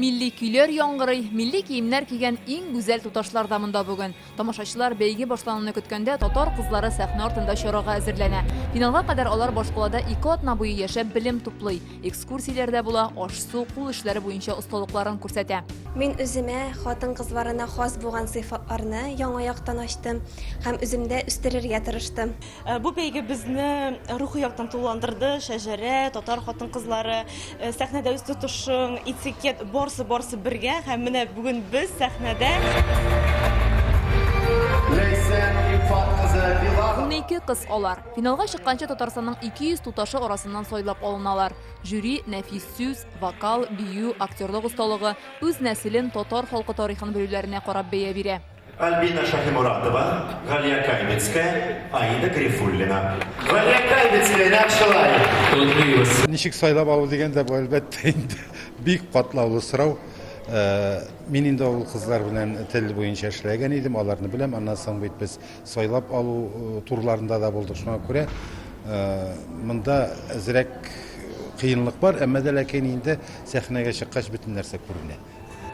Милли көйләр яңгырый, милли киемнәр кигән иң гүзәл туташлар да монда бүген. Тамашачылар бәйге башлануны көткәндә, татар кызлары сәхнә артында чарага әзерләнә. Финалга кадәр алар башкалада ике атна буе яшәп белем туплый, экскурсияләрдә була, аш-су, кул эшләре буенча осталыкларын күрсәтә. Мин үземә хатын-кызларына хас булган сыйфатларны яңа яктан ачтым һәм үземдә үстерергә тырыштым. Э, бу бәйге безне рухи яктан тулыландырды. Шәҗәрә, татар хатын-кызлары, э, сәхнәдә үз тотышың, этикет, барсы-барсы бергә. Һәм менә бүген без сәхнәдә. Ләйсән Илфат кызы Билалова. 12 кыз алар. Финалга чыкканчы Татарстанның 200 туташы арасыннан сайлап алыналар. Жюри нәфис сүз, вокал, бию, актерлык осталыгы, үз нәселен, татар халкы тарихын белүләренә карап бәя бирә. Альбина Шаһиморатова, Галия Кайбицкая, Аида Гарифуллина. Галия Кайбицкая, нәкъ шулай! Котлыйбыз! Ничек сайлап алу дигәндә, бу, әлбәттә инде, бик катлаулы сорау. Мин инде ул кызлар белән тел буенча эшләгән идем, аларны беләм. Аннан соң бит без сайлап алу турларында да булдык. Шуңа күрә монда әзрәк кыенлык бар, әмма дә ләкин инде сәхнәгә чыккач бөтен нәрсә күренә.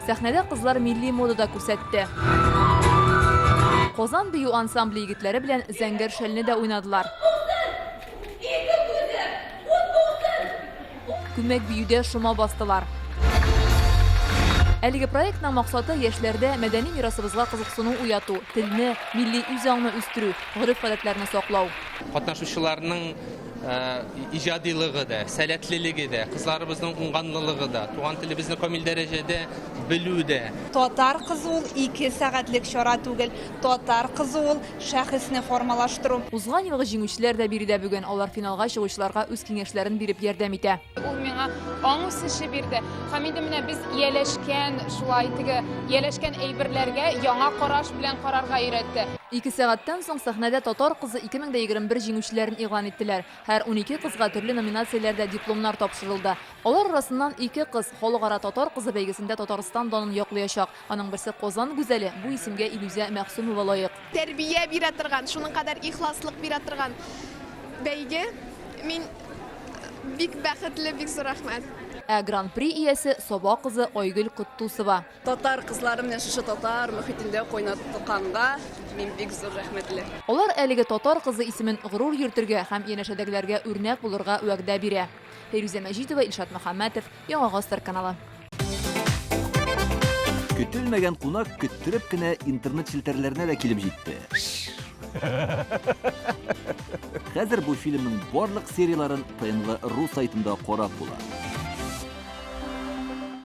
Сәхнәдә кызлар милли мода да күрсәтте. Казан бию ансамбле егетләре белән Зәңгәр шәлне дә уйнадылар. Күмәк биюдә шома бастылар. Әлеге проектның максаты, яшьләрдә мәдәни мирасыбызга кызыксыну уяту, телне, милли үзаңны үстерү, гореф-гадәтләрне саклау. Катнашучыларның иҗадилыгы да, сәләтлелеге дә, кызларыбызның уңганлылыгы да, туган телебезне камил дәрәҗәдә белү дә. Татар кызы ул ике сәгатьлек чара түгел, татар кызы ул шәхесне формалаштыру. Узган елгы җиңүчеләр дә биредә бүген. Алар финалга чыгучыларга үз киңәшләрен биреп ярдәм итә. Ул миңа аң үсеше бирде. Һәм инде менә без ияләшкән, шулай теге ияләшкән әйберләргә яңа караш белән карарга өйрәтте. Ике сәгатьтән соң сәхнәдә Татар кызы 2021 җиңүчеләрен игълан иттеләр. Һәр 12 кызга төрле номинацияләрдә дипломнар тапшырылды. Алар арасыннан ике кыз Халыкара Татар кызы бәйгесендә Татарстан данын яклыячак. Аның берсе Казан гүзәле, бу исемгә Илүзә Мәгъсүмова лаек. Тәрбия бирә торган, шуның кадәр ихласлык бирә торган бәйге. Мин бик бәхетле, бик зур рәхмәт. Ә Гран-при иясе, Саба кызы Айгөл Котдусова. Татар кызлары менә шушы татар мохитендә кайнатканга мин бик зур рәхмәтле. Алар әлеге Татар кызы исемен горур йөртергә һәм янәшәдәгеләргә үрнәк булырга вәгъдә бирә. Фәйрүзә Мәҗитова, Илшат Мөхәммәтов, Яңа Гасыр каналы. Көтелмәгән кунак көттереп кенә интернет челтәрләренә дә килеп җитте. Хәзер бу фильмның барлык серияләрен ТНВ ру сайтында карап була.